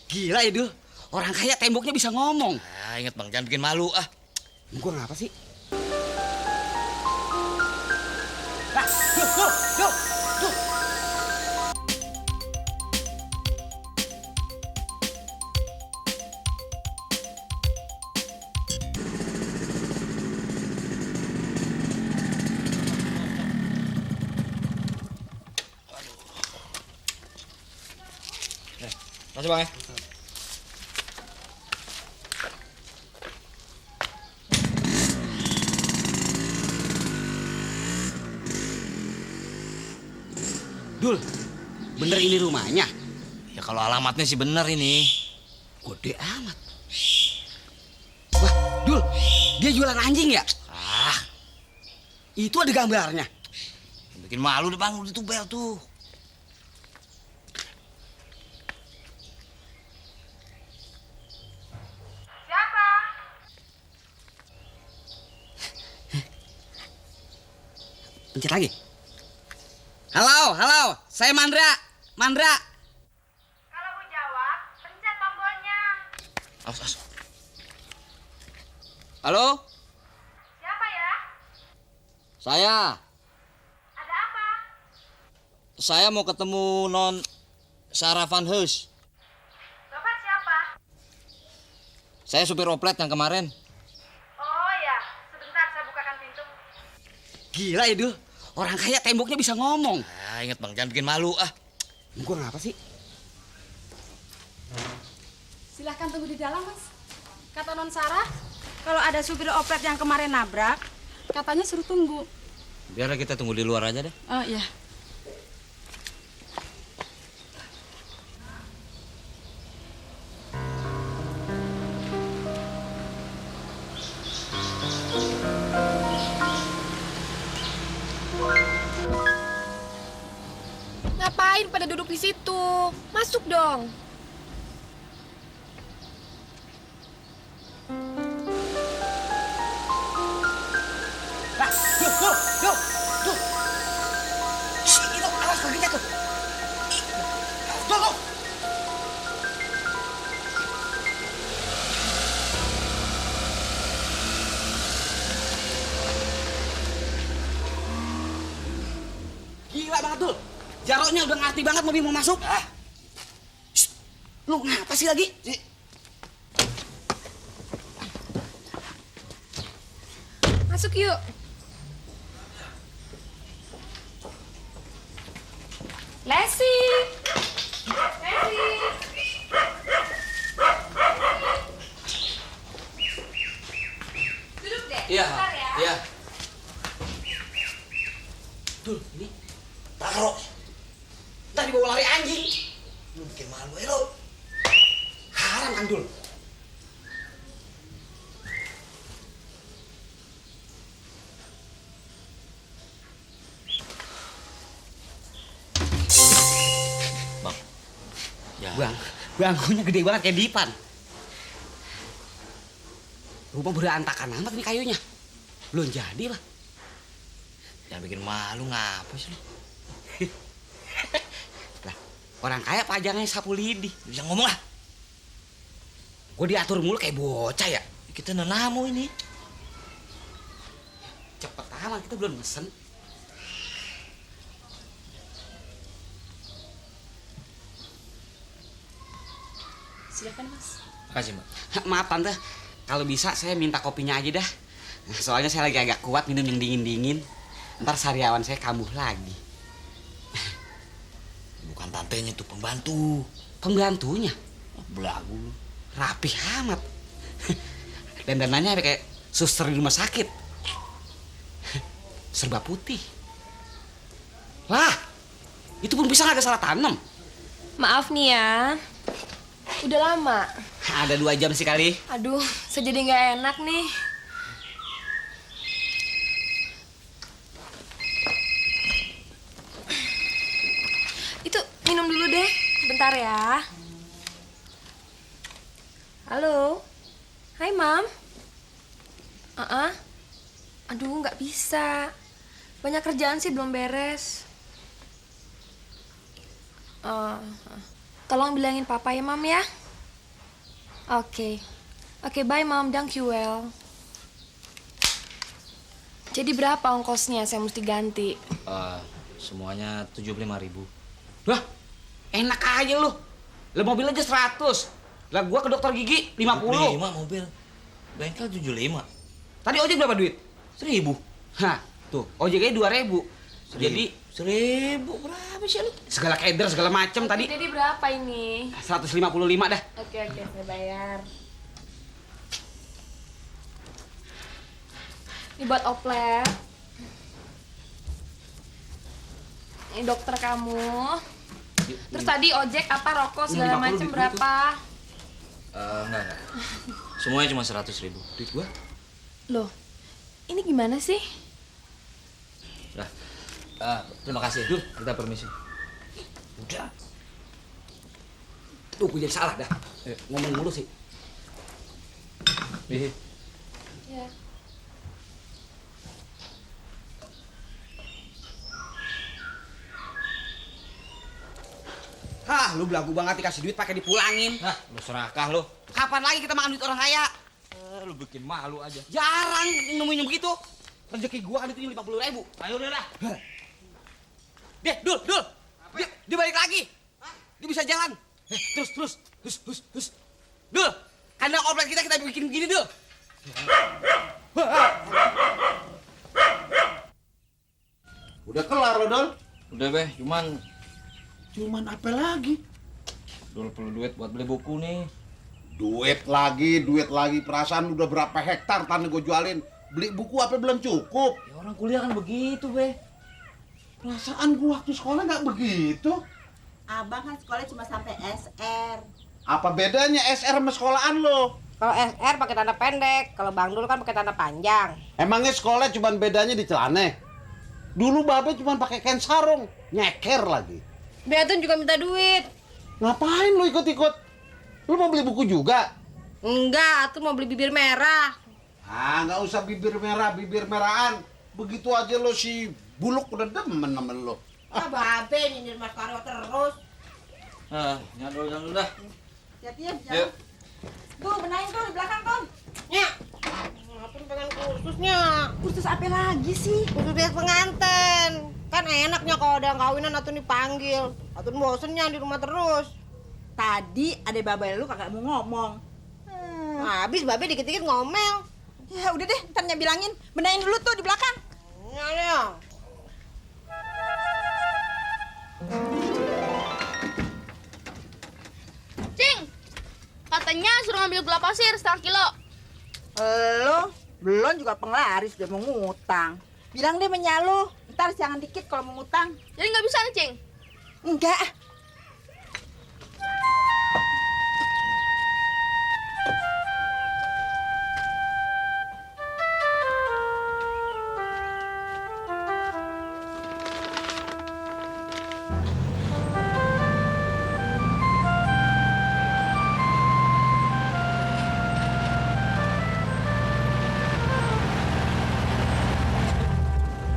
Gila ya, Dul. Orang kaya temboknya bisa ngomong. Ingat bang, jangan bikin malu ah. Gua ngapa sih? Nah, Dul. Masuk bang ya. Dul, bener ini rumahnya? Ya kalau alamatnya sih bener ini. Gede amat. Wah, Dul, dia jualan anjing ya? Ah, Itu ada gambarnya. bikin malu deh bang, udah tuh bel tuh. Siapa? Pencet lagi. Halo, saya Mandra. Kalau mau jawab, pencet tombolnya. Awas. Halo, Siapa ya? saya. Ada apa? Saya mau ketemu non Sarah Van Heus. Bapak siapa? Saya supir oplet yang kemarin. Oh ya, sebentar saya bukakan pintu. Gila ya, Dul. Orang kaya temboknya bisa ngomong. Ingat bang, jangan bikin malu ah. Gua ngapa sih? Silahkan tunggu di dalam, Mas. Kata Non Sarah, kalau ada supir oplet yang kemarin nabrak, katanya suruh tunggu. Biar kita tunggu di luar aja deh. Oh iya. Ngapain pada duduk di situ? Masuk dong. Nah, Dul. Shh, itu awas baginya tuh. Dul. Gila banget, Dul. Jaroknya udah ngerti banget mobil mau masuk. Shh, lu ngapa sih lagi? Masuk yuk. Lesi. Duduk deh. Iya, Bentar ya. iya. Dul, ini taruh. Ntar dibawa lari anjing. Lu bikin malu ya lo. Haram kan, Dul? Bang. Ya. Bangkunya gede banget kayak dipan. Rumah berantakan amat nih kayunya. Belum jadi lah. Jangan bikin malu, ngapa sih lu? Lah, orang kaya pajangnya sapu lidi. Bisa ngomong lah. Gue diatur mulu kayak bocah ya. Kita nenamu ini. Cepet amat, kita belum mesen. Silakan, Mas. Makasih mbak. Maaf tante, kalau bisa saya minta kopinya aja dah. Soalnya saya lagi agak kuat minum yang dingin-dingin. Ntar sariawan saya kambuh lagi. Bukan tantenya tuh, pembantu. Pembantunya Belagu lu. rapih amat. Dan dananya kayak suster di rumah sakit. Serba putih. Lah, itu pun bisa nggak ada salah tanam. Maaf nih ya. Udah lama. Ada 2 jam sih kali. Aduh, saya jadi nggak enak nih. Itu minum dulu deh. Bentar ya. Halo. Hai, Mam. Aduh, nggak bisa. Banyak kerjaan sih belum beres. Tolong bilangin papa ya, Mam ya. Oke. Oke, bye Mom. Thank you well. Jadi berapa ongkosnya saya mesti ganti? Semuanya 75.000. Wah, enak aja lu. Lah mobil aja 100. Lah gua ke dokter gigi 50. 75 mobil. Bengkel 75. Tadi ojek berapa duit? 1.000. Hah, tuh ojeknya 2.000. Jadi 1.000 berapa sih lu? segala keder segala macem tadi Jadi berapa ini? 155 dah. Oke, saya bayar. Ini buat oplet. Ini dokter kamu. Terus tadi ojek apa rokok segala 50 macam duit berapa? Enggak. Semuanya cuma 100.000. Duit gua. Loh, ini gimana sih? Udah. Terima kasih. Duh, kita permisi. Udah. Tuh gua jadi salah dah. Ngomong mulu sih. Ya. Hah, lu belagu banget dikasih duit pakai dipulangin. Nah, lu serakah lu. Kapan lagi kita makan duit orang kaya? Lu bikin malu aja. Jarang nemuin yang begitu. Rezeki gua kan itu 50.000. Ayo udah lah. Deh, Dul. Dia balik lagi. Dia bisa jalan. Terus. Dul, kandang oplet kita bikin begini, Dul. Udah kelar lo, Dol? Udah, Beh. Cuman apa lagi? Dul perlu duit buat beli buku nih. Duit lagi. Perasaan udah berapa hektar tanah gue jualin. Beli buku apa belum cukup? Ya orang kuliah kan begitu, Beh. Perasaan gue waktu sekolah nggak begitu. Abang kan sekolah cuma sampai SR. Apa bedanya SR sama sekolahan lo? Kalau SR pakai tanda pendek, kalau Bang Dul kan pakai tanda panjang. Emangnya sekolah cuman bedanya di celana? Dulu Babe cuman pakai kain sarung, nyeker lagi. Beatun juga minta duit. Ngapain lo ikut-ikut? Lo mau beli buku juga? Enggak, aku mau beli bibir merah. Ah, nggak usah bibir merahan. Begitu aja lo si Buluk udah demen sama lo. Ah, Babe nyindir Mas Karyo terus. Nyandol dah. Siap-siap, Yuk. Tuh, benahin tuh di belakang, Tom. Ya. Ngapain pengen kursusnya? Kursus apa lagi sih? Kursus bias pengantin. Kan enaknya kalau ada yang kawinan atau dipanggil. Atau bosennya di rumah terus. Tadi ada babe lu kagak mau ngomong. Habis Babe dikit-dikit ngomel. Ya udah deh, ntar bilangin. Benahin dulu tuh di belakang. Ya. Cing, katanya suruh ngambil gula pasir setengah kilo. Lo belum juga penglaris udah mau ngutang. Bilang deh menyalu, ntar jangan dikit kalau mau ngutang. Jadi nggak bisa nih, Cing. Enggak.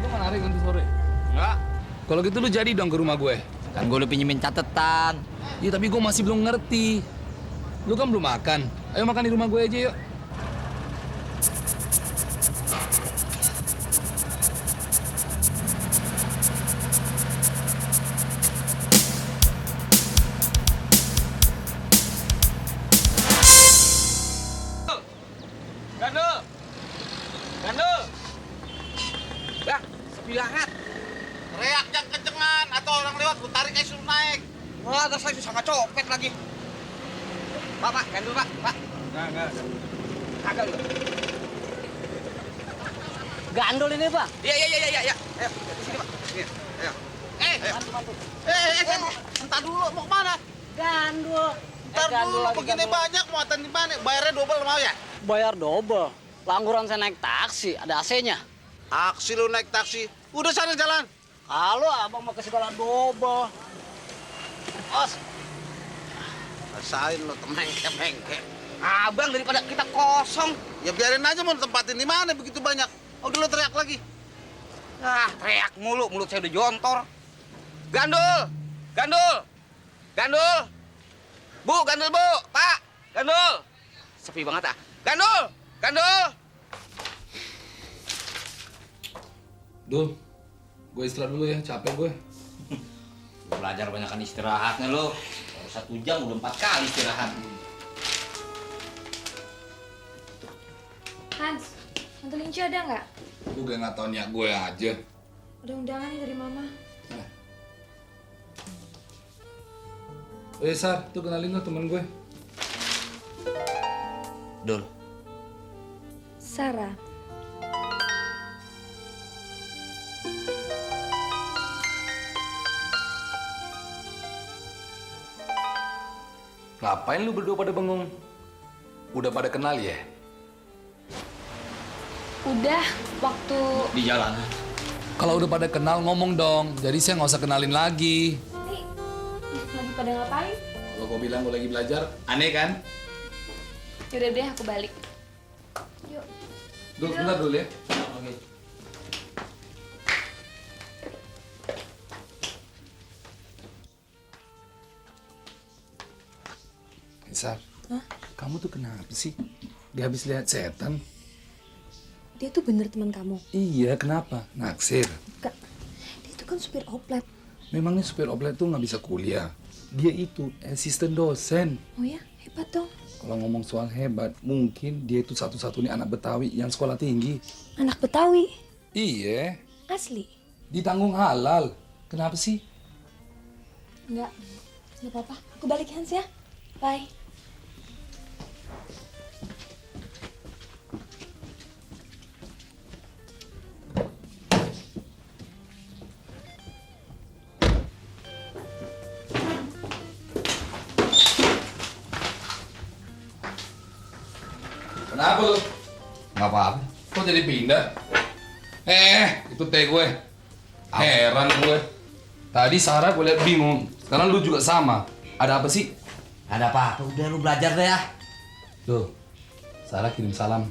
Lu menarik nanti sore? Enggak. Kalau gitu lu jadi dong ke rumah gue. Kan gue udah pinjemin catatan. Iya tapi gue masih belum ngerti. Lu kan belum makan. Ayo makan di rumah gue aja yuk. Gandul. Bang, sepi banget. Teriak yang kencengan atau orang lewat gue tarik aja suruh naik. Wah, ada saya sama copet lagi. Pak, gandul, Pak. Enggak. Kagak lu. Gandul ini, Bang. Iya. Ayo, di sini, Pak. Sini. Ayo. Bantu. Entar dulu mau kemana? Gandul. Entar dulu begini banyak muatan di mana? Bayarnya double mau ya? Bayar double. Langguran saya naik taksi, ada AC-nya. Aksi lu naik taksi. Udah sana jalan. Kalau abang mau ke segala double. Os. Rasain lo temengke. Abang daripada kita kosong. Ya biarin aja mau tempatin di mana begitu banyak. Udah lo teriak lagi. Ah, teriak mulu, mulut saya udah jontor. Gandul. Bu, Pak. Gandul. sepi banget ah. Gandul! Gandul! Dul, gue istirahat dulu ya, capek gue. Belajar banyakan istirahatnya lo. Baru 1 jam udah 4 kali istirahat. Hans, Tante Linci ada nggak? Lu gak nggak tau niat gue aja. Ada undangan nih dari Mama. Sar, tuh kenalin lo temen gue. Dul, Sarah. Ngapain lu berdua pada bengong? Udah pada kenal ya? Udah, waktu... di jalanan. Kalau udah pada kenal ngomong dong, jadi saya nggak usah kenalin lagi. Nih, lagi pada ngapain? Kalau gue bilang gue lagi belajar, aneh kan? Yaudah deh, aku balik. Yuk. Dul, bentar dulu ya. Oke. Sar, kamu tuh kenapa sih? Dia habis lihat setan? Dia tuh bener teman kamu. Iya, kenapa? Naksir. Enggak, dia itu kan supir oplet. Memangnya supir oplet tuh nggak bisa kuliah? Dia itu asisten dosen. Oh ya, hebat dong. Kalau ngomong soal hebat, mungkin dia itu satu-satunya anak Betawi yang sekolah tinggi. Anak Betawi. Iya, Asli. ditanggung halal. Kenapa sih? Enggak apa-apa. Aku balik Hans ya. Bye. Kenapa lu? Nggak apa-apa. Kok jadi pindah? Itu teh gue. Heran gue. Tadi Sarah gue liat bingung. Sekarang lu juga sama. Ada apa sih? Ada apa? Udah lu belajar deh ya. Tuh, Sarah kirim salam.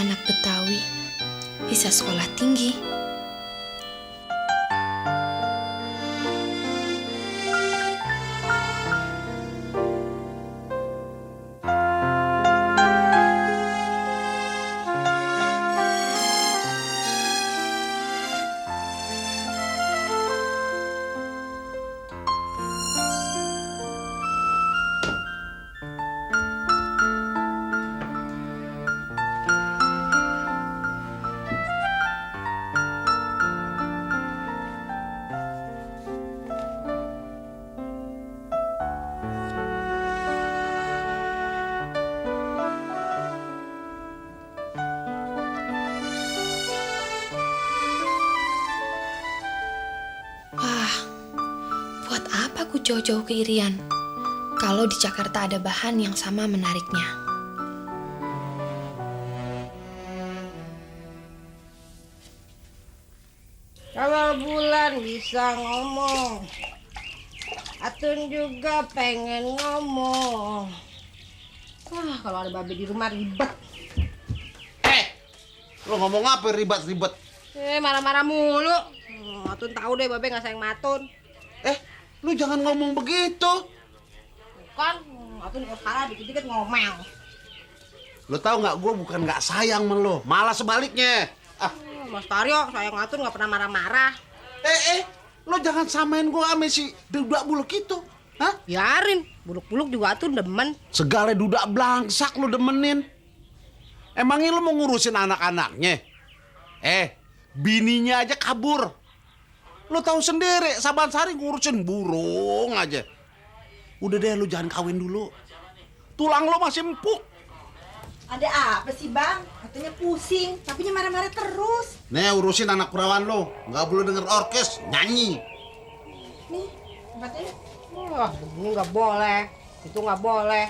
Anak Betawi bisa sekolah tinggi. Buat apa aku jauh-jauh ke Irian? Kalau di Jakarta ada bahan yang sama menariknya. Kalau bulan bisa ngomong, Atun juga pengen ngomong. Wah, kalau ada babe di rumah ribet. Lo ngomong apa ribet-ribet? Marah-marah mulu. Atun tahu deh babe nggak sayang matun. Lu jangan ngomong begitu. Kan, Atun kalau salah dikit-dikit ngomel. Lo tahu nggak, gue bukan nggak sayang sama lo, malah sebaliknya. Mas Taryo, sayang Atun nggak pernah marah-marah. Lo jangan samain gue sama si dudak buluk itu. Hah? Biarin, buluk-buluk juga Atun demen. Segala dudak blangsak lo demenin. Emangnya lo mau ngurusin anak-anaknya? Bininya aja kabur. Lo tahu sendiri, Saban Sari ngurusin burung aja. Udah deh, lo jangan kawin dulu. Tulang lo masih empuk. Ada apa sih bang? Katanya pusing, tapi marah-marah terus. Nih urusin anak perawan lo, nggak boleh denger orkes nyanyi. Nih, obatnya. Wah, ini nggak boleh, itu nggak boleh.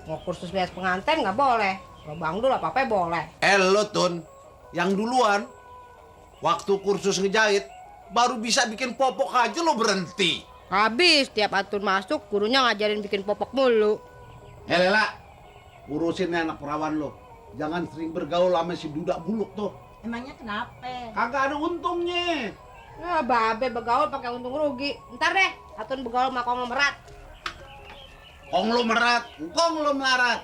Mau kursus beres pengantin nggak boleh. Kalau Bang Dul apa-apa boleh. Lo Tun, yang duluan waktu kursus ngejahit baru bisa bikin popok aja lo berhenti. Habis tiap Atun masuk, gurunya ngajarin bikin popok mulu. Lela, urusin anak perawan lo. Jangan sering bergaul sama si duda buluk tuh. Emangnya kenapa? Kagak ada untungnya. Nah, babe begaul pakai untung rugi. Ntar deh, Atun begaul sama Kong Merat. Kong lo merat, kong lo melarat.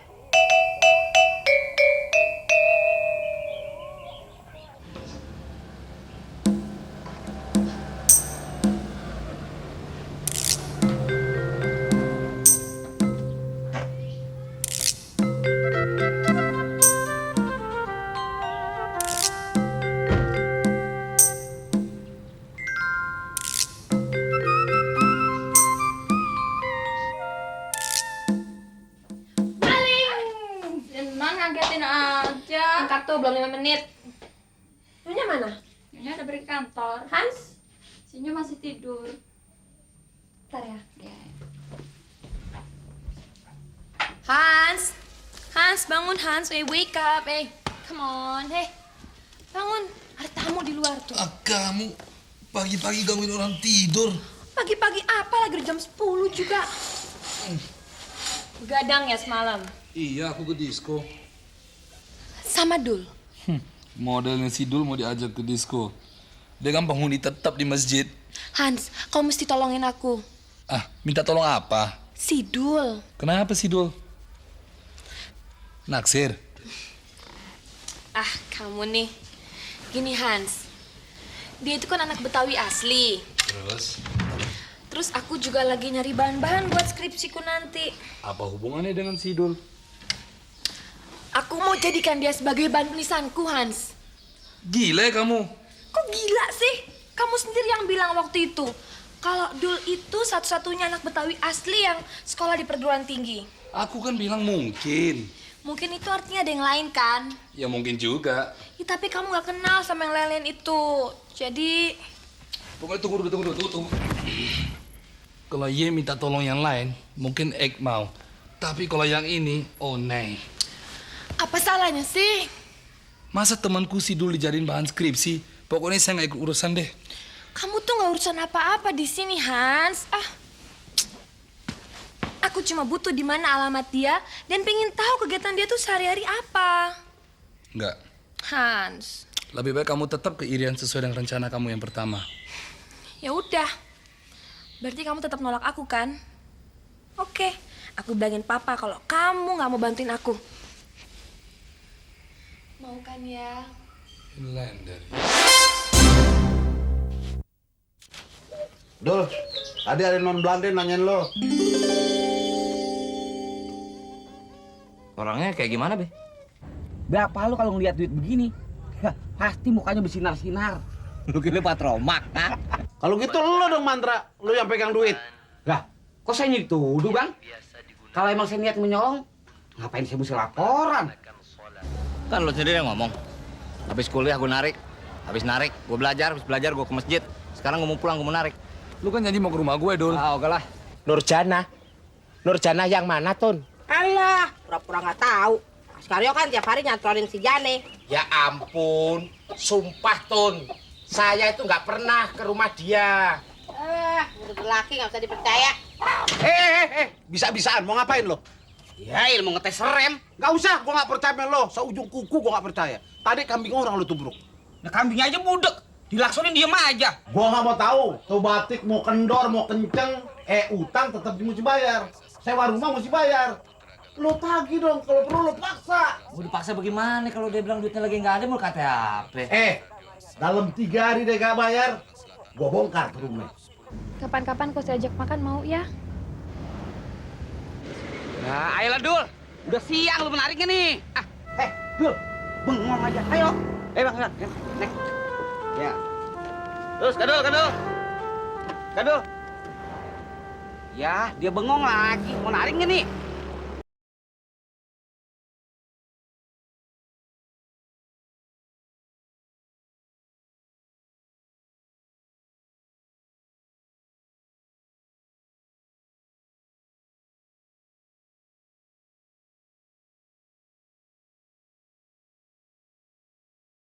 Senang ngagetin aja. Angkat tuh, belum 5 menit. Nyonya mana? Ini ada beri kantor. Hans? Sinyo masih tidur. Bentar ya. Hans! Hans, bangun Hans. Wake up. Come on. Bangun. Ada tamu di luar tuh. Kamu pagi-pagi gangguin orang tidur. Pagi-pagi apa? Lagi jam 10 juga. Begadang ya semalam? Iya, aku ke disco. Sama Dul. Modelnya si Dul mau diajak ke disco. Dia kan penghuni tetap di masjid. Hans, kau mesti tolongin aku. Minta tolong apa? Si Dul. Kenapa si Dul? Naksir? Kamu nih. Gini Hans, dia itu kan anak Betawi asli. Terus aku juga lagi nyari bahan-bahan buat skripsiku nanti. Apa hubungannya dengan si Dul? Aku mau jadikan dia sebagai bahan tulisanku, Hans. Gila ya kamu? Kok gila sih? Kamu sendiri yang bilang waktu itu kalau Dul itu satu-satunya anak Betawi asli yang sekolah di perguruan tinggi. Aku kan bilang mungkin. Mungkin itu artinya ada yang lain kan? Ya mungkin juga. Ya, tapi kamu gak kenal sama yang lain-lain itu. Jadi... Pokoknya tunggu. Kalau Ye minta tolong yang lain, mungkin Ek mau. Tapi kalau yang ini, oh nei. apa salahnya sih? Masa temanku si Dul dijadiin bahan skripsi? Pokoknya saya nggak ikut urusan deh. Kamu tuh nggak urusan apa-apa di sini, Hans. Aku cuma butuh di mana alamat dia dan pengen tahu kegiatan dia tuh sehari-hari apa. Enggak. Hans. Lebih baik kamu tetap ke Irian sesuai dengan rencana kamu yang pertama. Ya udah. Berarti kamu tetap nolak aku kan? Oke. Aku bilangin papa kalau kamu nggak mau bantuin aku. Mau kan ya? Lain dari. Dul, tadi ada non Belanda nanyain lo. Orangnya kayak gimana, Be? Berapa lu kalau ngeliat duit begini? Pasti mukanya bersinar-sinar. Lu kira patromak, ha? Kalau gitu lo dong mantra, lo yang pegang duit. Lah, kok saya dituduh, Bang? Kalau emang saya niat menyolong, ngapain saya mesti laporan? Kan lo sendiri yang ngomong. Habis kuliah gue narik, habis narik gue belajar, habis belajar gue ke masjid. Sekarang gue mau pulang, gue mau narik. Lu kan janji mau ke rumah gue, Dul. Oke lah. Nurjana. Nurjana yang mana, Tun? Alah, pura-pura nggak tahu. Sekarang kan tiap hari nyantronin si Jane. Ya ampun, sumpah Tun. Saya itu nggak pernah ke rumah dia. Menurut laki nggak bisa dipercaya. Bisa-bisaan, mau ngapain lo? Ya, ilmu ngetes rem. Gak usah, gua nggak percaya sama lo. Seujung kuku gua nggak percaya. Tadi kambing orang lo tubruk. Nah, kambingnya aja budek. Dilaksonin diem aja. Gua nggak mau tahu. Tuh batik mau kendor, mau kenceng, utang tetap mesti bayar. Sewa rumah mesti bayar. Lo tagih dong, kalau perlu lo paksa. Mau dipaksa bagaimana kalau dia bilang duitnya lagi nggak ada, mau kata apa? Dalam 3 hari dia gak bayar, gua bongkar ke rumah. Kapan-kapan kau saya ajak makan mau ya? Nah, ayolah Dul. Udah siang lu menariknya nih. Dul, bengong aja. Ayo. Bang, nek. Ya. Terus, Kadul. Kadul. Ya, dia bengong lagi. Mau narik nggak nih?